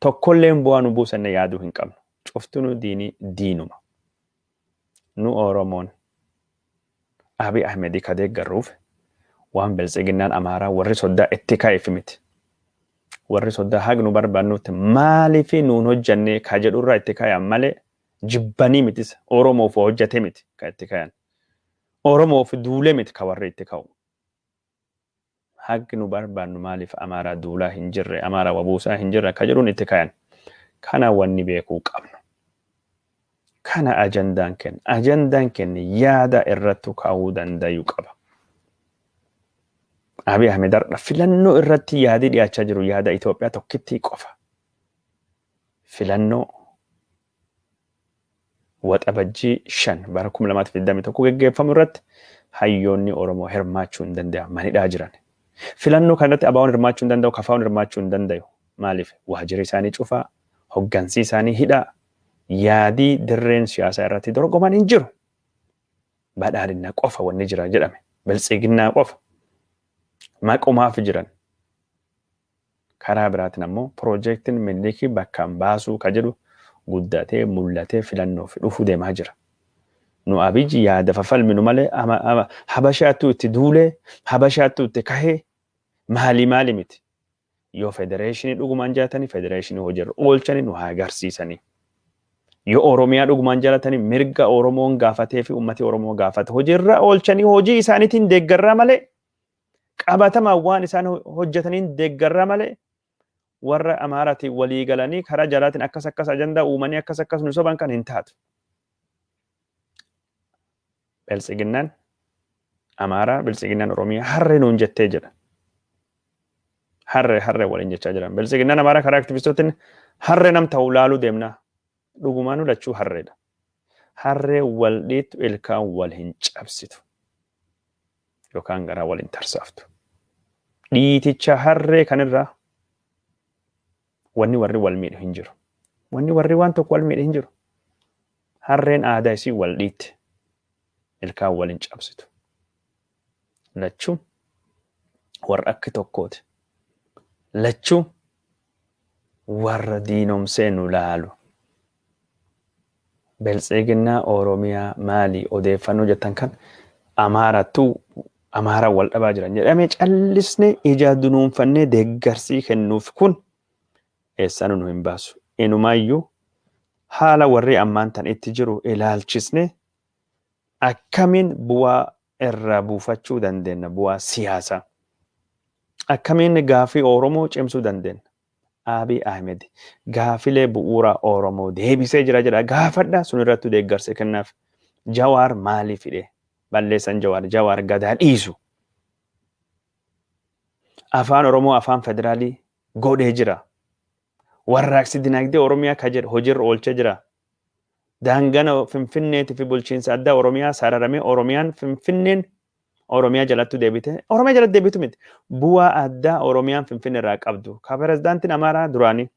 Tokkolleen bu'aa nu buusanne yaaduu hin qabnu. Cuftinuu diinii diinuma. Nu Oromoon Abiy Ahmedii ka deeggarruuf waan biltsiginnaan Amaaraa warri soddaa itti ka'eef miti. Warri soddaa haq nu barbaannutti maaliif nuun hojjannee ka jedhurraa itti kayan malee jibbanii mitis, Oromoof hojjate miti ka itti kayan. Oromoof duulee miti ka warri itti ka'u. Haqi nu barbaannu maaliif Amaaraa duulaa hin jirre, Amaaraa wabuusaa hin jirre akka jedhuun itti kayan. Kana wanni beekuu qabnu. Kana ajandaan kenna. Ajandaan kenna yaada irrattu kaa'uu danda'uu qaba. Abiy Ahmed har'a filannoo irratti yaadii dhiyaachaa jiru yaada Itoophiyaa tokkittii qofa. Filannoo Waxabajjii 5 bara 2021 geggeeffamu irratti hayyoonni Oromoo hirmaachuu hin danda'an, manidhaa jiran. Filannoo kanarratti ABO'n hirmaachuu hin danda'u, KFO'n hirmaachuu hin danda'u. Maaliif? Waajjirri isaanii cufaa, hoggansi isaanii hidhaa, yaadii dirreen siyaasaa irratti dorgoman hin jiru. Badhaadhina qofa wanni jira jedhame. Biltsiginnaa qofa. Maqumaaf jiran. Karaa biraatiin ammoo piroojeektiin Minilikii bakkaan baasuu ka jedhu guddatee mul'atee filannoof dhufuu deemaa jira. Nu Abiyyi yaada fafalminu malee Habashaattuu itti duulee, Habashaattuu itti kahee maalii maali miti. Yoo federeeshinii dhugumaan jaalatanii federeeshinii hojiirra oolchanii nu haa agarsiisanii. Yoo Oromiyaa dhugumaan jaalatanii mirga Oromoon gaafatee fi uummati Oromoo gaafate hojiirra oolchanii hojii isaaniitiin deeggarraa malee, qabatamaan waan isaan hojjetaniin deeggarraa malee, warra Amaaraatiin walii galanii karaa jalaatiin akkas akkas ajandaa uumanii akkas akkas nu soban kan hin taatu. Biltsiginnaan Amaaraa, biltsiginnaan Oromiyaa harree nuun jettee jedha. Harree harree waliin jechaa jiran. Biltsiginnaan Amaaraa karaa aktivistootiin harree nam ta'u laaluu deemna. Dhugumaanuu lachuu harreedha. Harree wal dhiittu ilkaan wal hin cabsitu. Yookaan garaa wal hin tarsaaftu. Dhiiticha harree kanirraa wanni warri wal miidhu hin jiru. Wanni warri waan tokko wal miidhu hin jiru. Harreen aadaa isii wal dhiitte. Ilkaan wal hin cabsitu. Lachuu warra akki tokkooti. Lachuu warra diinomsee nu laalu. Biltsiginnaa Oromiyaa maali odeeffannoo jettan kan Amaarattuu Amaaraan wal dhabaa jiran jedhamee callisnee ija dunuunfannee deeggarsii kennuuf kun eessaanuu nu hin baasu. Inumaayyuu haala warri ammaan tan itti jiru ilaalchisnee akkamiin bu'aa irraa buufachuu dandeenya, bu'aa siyaasaa. Akkamiin gaaffii Oromoo cimsuu dandeenya? Abiy Ahmed gaafilee bu'uuraa Oromoo deebisee jira jedha gaafadha, sun irratti deeggarsa kennaaf. Jawaar maaliif hidhe? Balleessan Jawaar, Jawaar gadaa dhiisu. Afaan Oromoo afaan federaalii godhee jira. Warraaqsi dinagdee Oromiyaa ka jedhu hojiirra oolchee jira. Daangana Finfinneetii fi bulchiinsa addaa Oromiyaa sararamee Oromiyaan Finfinneen Oromiyaa jalattu deebite. Oromiyaa jalatti deebitu miti. Bu'aa addaa Oromiyaan Finfinnee irraa qabdu. Ka pirezidaantiin Amaaraa duraanii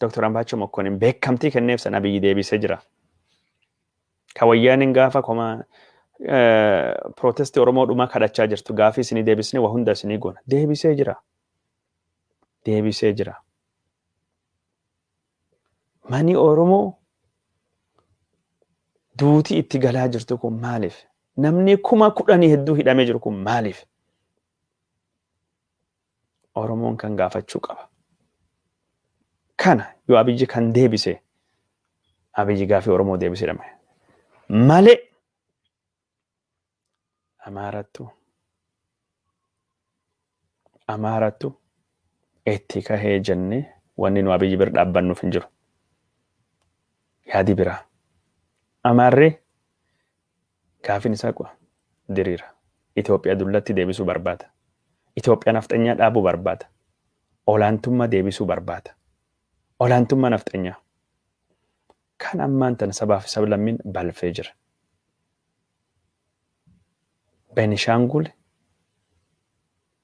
Dr. Ambaachoo Mokkonin beekamtii kenneef sana Abiyyi deebisee jira. Ka wayyaaniin gaafa koma pirootestii Oromoo dhumaa kadhachaa jirtu, gaafii isinii deebisnee waa hunda isinii goona. Deebisee jira. Deebisee jira. Mani Oromoo duutii itti galaa jirtu kun maaliif? Namni 10,000 hedduu hidhamee jiru kun maaliif? Oromoon kan gaafachuu qaba. Kana yoo Abiyyi kan deebise, Abiyyi gaafii Oromoo deebise jedhama. Malee Amaarattu itti kahee jennee wanni nu Abiyyi bira dhaabbannuuf hin jiru. Yaadi biraa. Amaarri gaafiin isaa diriira. Itoophiyaa dullatti deebisuu barbaada. Itoophiyaa nafxanyaa dhaabuu barbaada. Olaantummaa deebisuu barbaada. Olaantummaa nafxanyaa. Kan ammaan tana sabaa fi sablammiin balfee jira. Benishaangul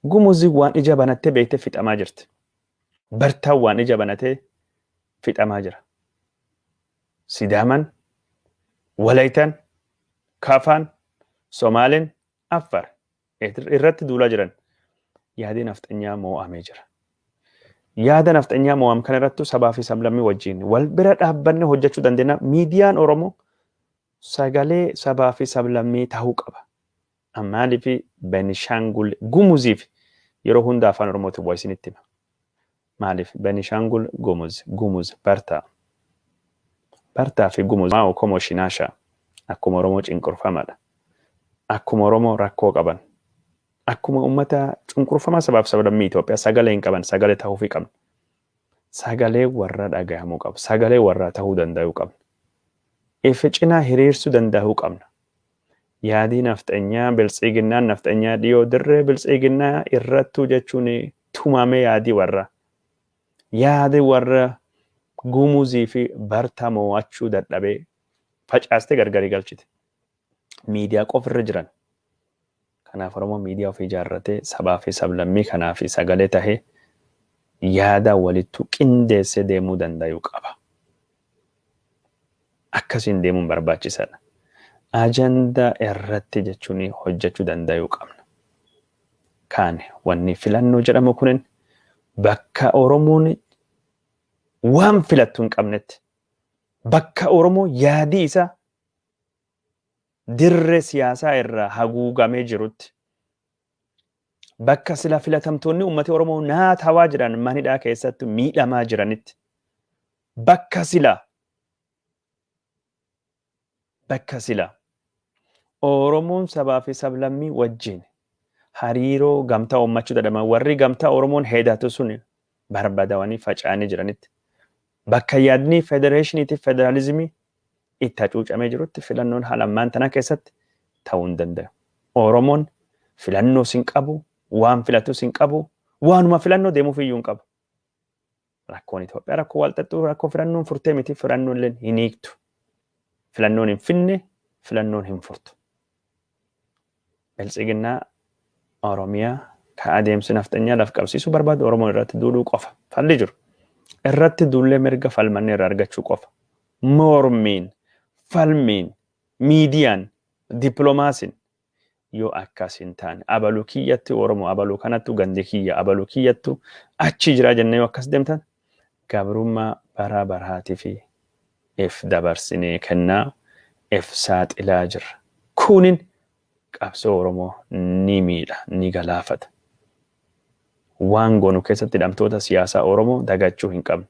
Gumuzii waan ija banattee beektee fixamaa jirti. Bartaan waan ija banatee fixamaa jira. Sidaaman, Walaytaan, Kafaan, Somaaleen, Affar irratti duulaa jiran. Yaadii nafxanyaa moo'amee jira. Yaada nafxanyaa moo'am kana irrattu sabaa fi sablammii wajjin wal bira dhaabbanne hojjechuu dandeenya. Miidiyaan Oromoo sagalee sabaa fi sablammii ta'uu qaba. Maaliif Benishaangul Gumuziif yeroo hunda afaan Oromootiin waa isinitti hima. Maaliif Benishaangul Gumuz, Gumuz, Bartaa. Bartaa fi Gumuz Maa'o Komoo Shinaashaa akkuma Oromoo cunqurfamaadha. Akkuma Oromoo rakkoo qaban. Akkuma uummata cunqurfamaa sabaaf sablammii Itoophiyaa sagalee hin qaban, sagalee ta'uufii qabna. Sagalee warra dhagahamuu qabu. Sagalee warraa ta'uu danda'uu qabna. Ife cinaa hiriirsuu danda'uu qabna. Yaadii nafxanyaa biltsiginnaan nafxanyaa dhiyoo dirree biltsiginnaa irrattuu jechuun tumame yaadii warra. Yaadi warra Gumuzii fi Bartaa mo'achuu dadhabee facaastee gargarii galchite. Miidiyaa qofa irra jiran. Kanaaf Oromoo miidiyaa ofii ijaarratee sabaa fi sablammii kanaa fi sagalee tahee yaada walittu qindeessee deemuu danda'uu qaba. Akkasiin deemuun barbaachisaadha. Ajandaa irratti jechuun hojjechuu danda'uu qabna. Kaan wanni filannoo jedhamu kunin bakka Oromoon waan filattu hin qabnetti, bakka Oromoo yaadii isaa dirree siyaasaa irraa haguugamee jirutti, bakka sila filatamtoonni uummati Oromoo naatawaa jiran manidhaa keessatti miidhamaa jiranitti, bakka sila Oromoon sabaa fi sablammii wajjin hariiroo gamtaa uummachuu dadhaban, warri gamtaa Oromoon hedatu sun barbadawanii faca'anii jiranitti, bakka yaadni federeeshiniitiif federaalizimii itti hacuucamee jirutti filannoon haala ammaan tana keessatti ta'uu hin danda'u. Oromoon filannoos hin qabu, waan filatus hin qabu, waanuma filannoo deemuuf iyyuu hin qabu. Rakkoon Itoophiyaa rakkoo walxaxxuu, rakkoo filannoon furtee miti, filannoon illee hin hiiktu. Filannoon hin finne, filannoon hin furtu. Biltsiginnaa Oromiyaa ka adeemsi nafxanyaa laf qabsiisuu barbaadu Oromoo irratti duuluu qofa. Falli jiru. Irratti duullee mirga falmannee irraa argachuu qofa. Mormiin, falmiin, miidiyaan, dippiloomaasiin yoo akkas hin taane, abaluu kiyyatti Oromoo, abaluu kanattu gandi kiyya, abaluu kiyyattu achi jira jennee yoo akkas deemtan, gabrummaa bara baraatii fi if dabarsinee kennaa if saaxilaa jirra. Kunin qabsoo Oromoo ni miidha, ni galaafata. Waan goonu keessatti hidhamtoota siyaasaa Oromoo dagachuu hin qabnu.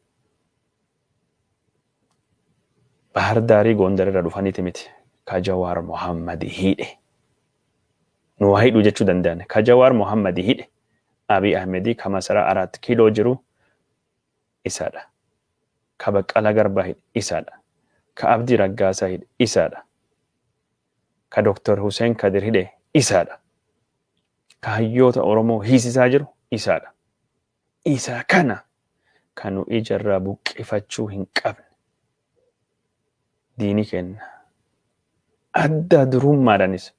Bahar Daarii Gondar irra dhufaniiti miti ka Jawaar Mohammad hidhe. Nu waa hidhuu jechuu danda'an. Ka Jawaar Mohammad hidhe Abiy Ahmedii ka masaraa 4 Kiiloo jiru isadha. Ka Baqqalaa Garbaa hidhe isadha. Ka Abdii Raggaasaa hidhe isadha. Ka Dr. Hussein Kadir hidhe isadha. Ka hayyoota Oromoo hiisisaa jiru isadha. Isa kana kan nu ijarraa buqqifachuu hin qabne. Diini kenna. Adda durummaadhaanis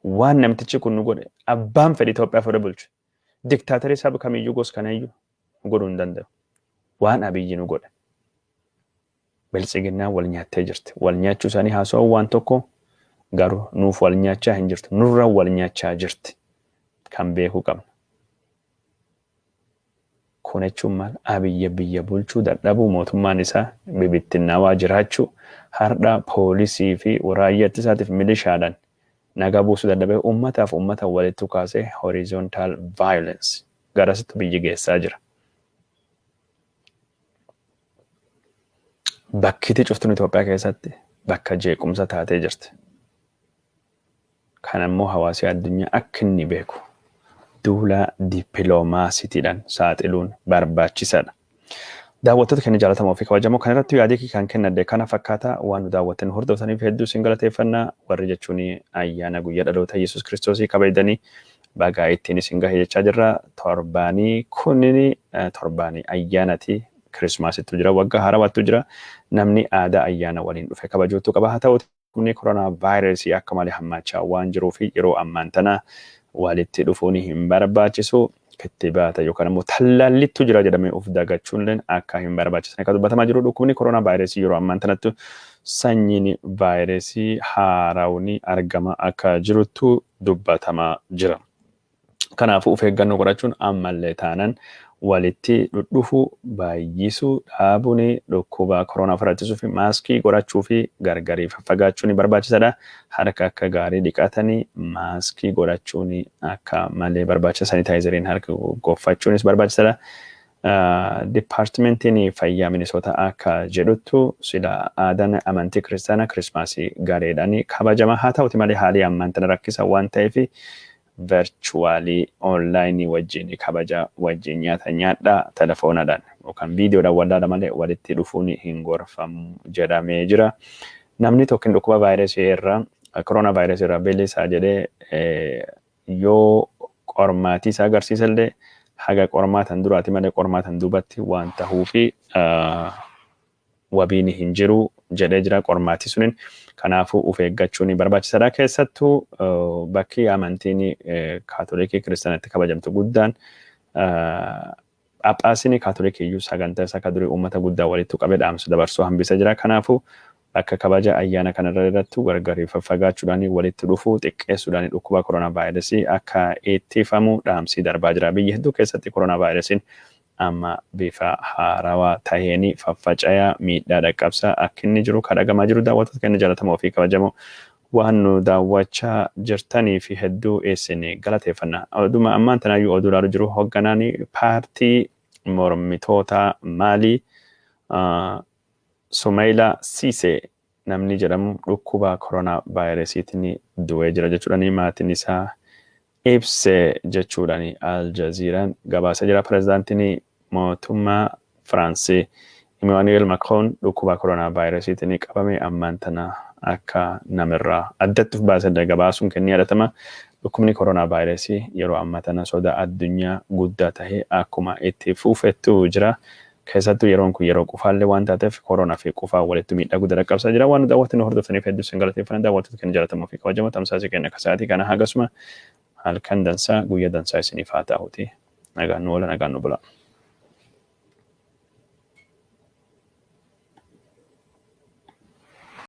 waan namtichi kun nu godhe, abbaan fedhe Itoophiyaa fedhe bulchu. Diktaatarii saba kamiyyuu gosa kanayyuu nu godhuu hin danda'u. Waan Abiyyi nu godhe. Biltsiginnaan wal nyaattee jirti. Wal nyaachuu isaanii haasawaa waan tokko, garuu nuuf wal nyaachaa hin jirtu. Nurra wal nyaachaa jirti. Kan beekuu qabna. Kun jechuun maal? Abiyya biyya bulchuu dadhabuu, mootummaan isaa bibittinnaawaa jiraachuu, har'a poolisii fi raayyaa ittisaatiif milishaadhaan nagaa buusuu dadhabee uummataaf uummata walitti kaasee horizontal violence. Garasitti biyyi geessaa jira. Bakkiti cuftuun Itoophiyaa keessatti bakka jeequmsa taatee jirti. Kan ammoo hawaasi addunyaa akka inni beeku duula dippiloomaasitiidhaan saaxiluun barbaachisaadha. Daawwattoota keenya jaalatamoo fi kabajamoo, kan irratti yaadii kan kennadde kana fakkaata. Waan nu daawwattan hordoftaniif hedduu isin galateeffannaa. Warri jechuun ayyaana guyyaa dhaloota Yesuus Kiristoosii kabajanii bagaa ittiin isin gahe jechaa jirra. Torbaanii kunniin torbaanii ayyaanati, Kirismaasittu jira, waggaa haarawaattu jira. Namni aadaa ayyaana waliin dhufe kabajuutu qaba. Haa ta'u, dhukkubni koronaa vaayirasii akka malee hammaachaa waan jiruu fi yeroo ammaan tana walitti dhufuun hin barbaachisu. Kittibaata yookaan immoo tallaallittu jira jedhamee of dagachuun akka hin barbaachisne akka dubbatamaa jiru. Dhukkubni koronaa vaayirasii yeroo ammaan tanatti sanyiin vaayirasii haarawni argama akka jiruttu dubbatamaa jira. Kanaafuu of eeggannoo godhachuun, ammallee taanan walitti dhudhufuu baay'isuu dhaabuun, dhukkuba koronaa ofirraa ittisuu fi maaskii godhachuu fi gargarii faffagaachuun barbaachisaadha. Harka akka gaarii dhiqatanii maaskii godhachuun akka malee barbaachisa. Sanitaayizeriin harka goffachuunis barbaachisaadha. Dipaartimentiin fayyaa Minisoota akka jedhuttu, sila aadaan amantii kiristaanaa Kirismaasii gareedhaan kabajama. Haa ta'uti malee, haalii ammaan tana rakkisa waan ta'eef virtually onlaayinii wajjin kabaja, wajjin nyaata nyaadhaa, telefoonaadhaan yookaan viidiyoodhaan wallaala malee walitti dhufuun hin gorfamu jedhamee jira. Namni tokko dhukkuba vaayirasii irraa, koronaa vaayirasii irraa bilisaa jedhee yoo qormaatii isaa agarsiisallee, haga qormaatan duraati malee qormaatan duubatti waan tahuufi wabiin hin jiru jedhee jira qormaatii sunin. Kanaafuu of eeggachuun barbaachisaadha. Keessattuu bakki amantiin Kaatolikii Kiristaanatti kabajamtu guddaan, Phaaphaasiin Kaatolikii iyyuu sagantaa isaa akka durii uummata guddaa walitti qabee dhaamsa dabarsuu hambisee jira. Kanaafuu bakka kabaja ayyaana kanarra irratti gargarii faffagaachuudhaan, walitti dhufuu xiqqeessuudhaan dhukkuba koronaa vaayirasii akka ittifamu dhaamsii darbaa jira. Biyya hedduu keessatti koronaa vaayirasiin amma bifa haarawaa taheen faffaca'aa miidhaa dhaqqabsaa akka inni jiru kadhagamaa jiru. Daawwattoota keenya jaalatamoo fi kabajamoo, waan nu daawwachaa jirtanii fi hedduu isin galateeffanna. Oduma ammaan tanaayyuu oduu ilaalu jiru, hoogganaan paartii mormitoota Maalii Sumayla Siisee namni jedhamu dhukkuba koronaa vaayirasiitiin du'ee jira jechuudhaan maatiin isaa ibse jechuudhaan Al Jazeeraan gabaasee jira. Pireezidaantiin mootummaa Firaansii Emmanuel Macron dhukkuba koronaa vaayirasiitiin qabame ammaan tana akka namirraa addatti of baasee gabaasuun kennee yadatama. Dhukkubni koronaa vaayirasii yeroo ammaa tana sodaa addunyaa guddaa tahee akkuma itti fufettu jira. Keessattuu yeroon kun yeroo qufaallee waan taateef koronaa fi qufaa walitti miidhaa guddaa dhaqqabsaa jira. Waan nu daawwattan hordoftaniif hedduu isin galateeffanna. Daawwattoota keenya jaallatamoo fi kabajamoo, tamsaasii keenya akka sa'aatii kana hagasuma, halkan dansaa, guyyaa dansaa isiniif haa ta'uuti. Nagaan nu oola, nagaan nu bula.